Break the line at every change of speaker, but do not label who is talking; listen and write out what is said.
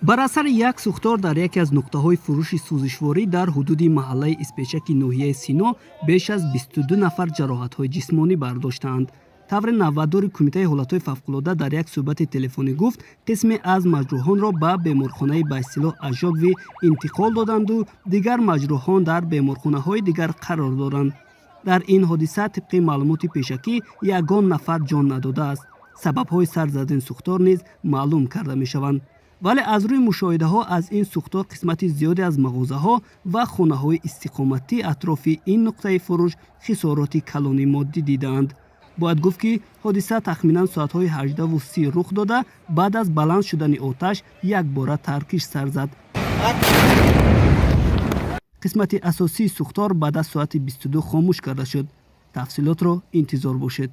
Бар асари як сӯхтор дар яке аз нуқтаҳои фурӯши сӯзишворӣ дар ҳудуди маҳаллаи Испечаки ноҳияи Сино беш аз 22 нафар ҷароҳатҳои ҷисмонӣ бардоштаанд. Тавре навбатдори Кумитаи ҳолатҳои фавқулода дар як суҳбати телефонӣ гуфт, қисме аз маҷрӯҳонро ба беморхонаи ба истилоҳ Ажоговый интиқол доданду дигар маҷрӯҳон дар беморхонаҳои дигар қарор доранд. Дар ин ҳодиса, тибқи маълумоти пешакӣ, ягон нафар ҷон надодааст. Сабабҳои сар задани сӯхтор низ маълум карда мешаванд, вале аз рӯи мушоҳидаҳо аз ин сӯхтор қисмати зиёде аз мағозаҳо ва хонаҳои истиқоматӣ атрофи ин нуқтаи фурӯш хисороти калони моддӣ дидаанд. Бояд гуфт, ки ҳодиса тахминан соатҳои 18:30 рух дода, баъд аз баланд шудани оташ якбора таркиш сар зад. Қисмати асосии сӯхтор баъд аз соати 22 хомӯш карда шуд. Тафсилотро интизор бошед.